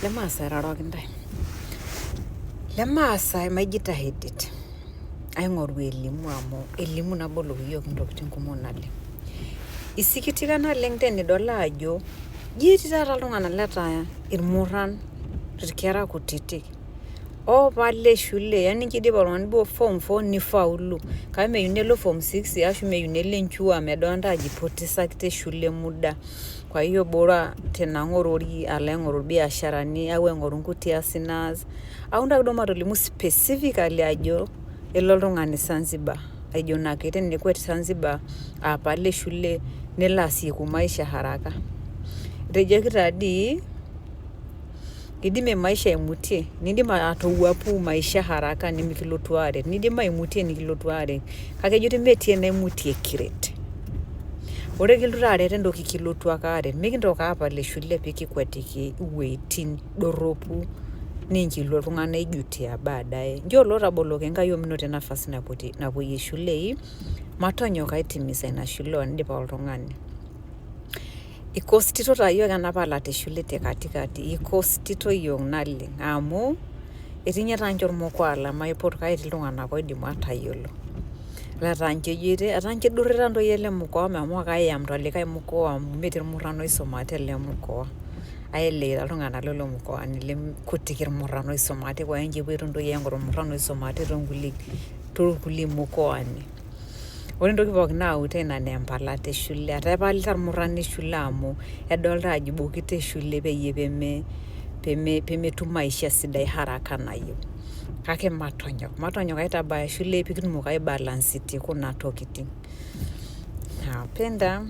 Lemaasai airoroki intae. Lemaasai maijitahidit aing'oru elimu amu elimu naboloki iyiok intokitin kumok naleng. Isikitika naleng tenidol ajo iji etii taata iltung'anak letaa irmurran irkera kutitik oopal eshule yani kidipa oltung'ani duo form four nifaulu kake meyieu nelo form six ashu meyieu nelo enchuo amu edolta ajo ipotesakita eshule muda kwa hiyo bora tenang'orori alo aing'oru irbiasharani au aing'oru nkuti asin naas au ntaki duo matolimu specifically ajo elo oltung'ani Zanzibar ejo naake tenekwet Zanzibar apal eshule nelo asieku maisha haraka etejoki tadii idimie maisha aimutie nindim atowuapu maisha haraka nimikilotu aret nidim aimutie nikilotu aret kake ejo metii enaimutie kiret ore kilotu aret entoki kilotu ake aret mikintoki apal eshule pikikwetiki iwuejitin dorropu ninkilo iltung'anak aijutia baadaye nchoo lotaboloki Enkai ominoto e nafasi napuoyie ishulei matonyok aitimisa ina shule onidipa oltung'ani ikostito taa yiok ena palata eshule te katikati ikostito yiok naleng amu etii ninye taa nche ormkoa lemaipot kake etii iltung'anak oidim atayiolo letaa nche ejoito etaa nche idurrita intoyie ele mkoa meshomoki ayam tolikae mkoa amu metii irmurran oisumate ele mkoa aeleita iltung'anak lelo mkoani lem kutik irmurran oisumate kwa hiyo nche epuoito intoyie aing'oru irmurran oisumate tonkulie torkulie mkoani ore entoki pookin nayautua ina naa empalata eshule etaa epalita irmurran eshule amu edolta ajo ibokita eshule peyie peme pemetum maisha sidai haraka nayieu kake matonyok matonyok aitabaya shule pikitumoki aebalansiti kuna tokiting nawapenda.